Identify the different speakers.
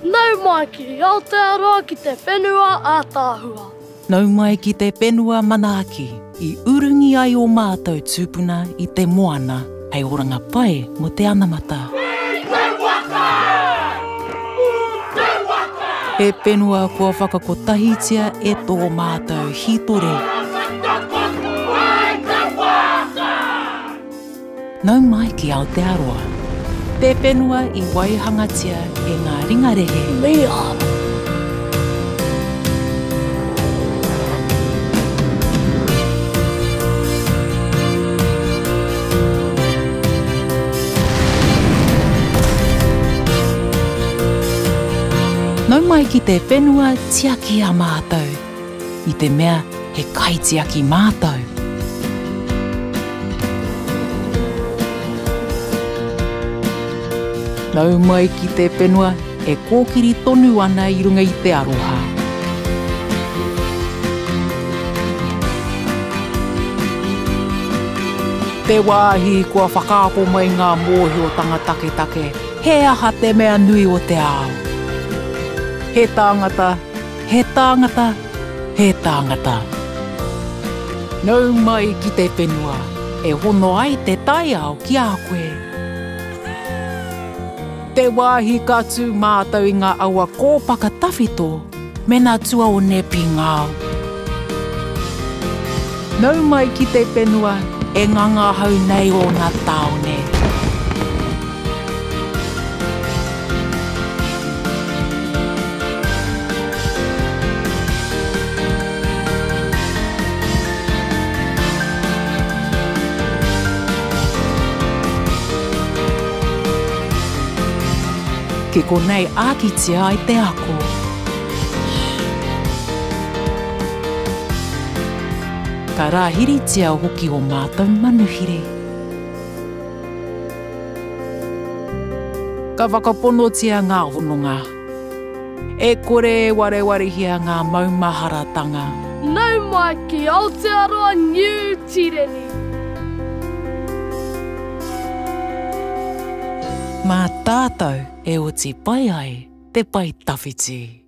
Speaker 1: Nau mai ki Aotearoa ki te whenua ātaahua.
Speaker 2: Nau mai ki te whenua manaaki i urungi ai ō mātou tūpuna i te moana hei oranga pai mō te anamata.
Speaker 3: I te waka! U te waka!
Speaker 2: He whenua kua whakakotahitia e tō mātou hītori.
Speaker 3: I te waka!
Speaker 2: Nau mai ki Aotearoa, te whenua i waihangatia e ngā ringarehe.
Speaker 1: Mīharo.
Speaker 2: Nau mai ki te whenua tiaki a mātou, i te mea he kaitiaki mātou. Nau mai ki te whenua e kōkiri tonu ana i runga i te aroha. Te wāhi kua whakaako mai ngā mōhiotanga taketake he aha te mea nui o te ao. He tāngata, he tāngata, he tāngata. Nau mai ki te whenua e hono ai te taiao ki a koe. Te wāhi ka tū mātou i ngā awa kōpaka tawhito me nā tuaone pīngao. Nau mai ki te whenua e ngangahau nei ōna tāone. Ki konei ākitia ai te ako. Ka rāhiritia hoki ō mātou manuhiri. Ka whakaponotia ngā hononga. E kore e warewarehia ngā maumaharatanga.
Speaker 1: Nau mai ki Aotearoa Niu Tireni.
Speaker 2: Mā tātou e oti pai ai te pae tawhiti.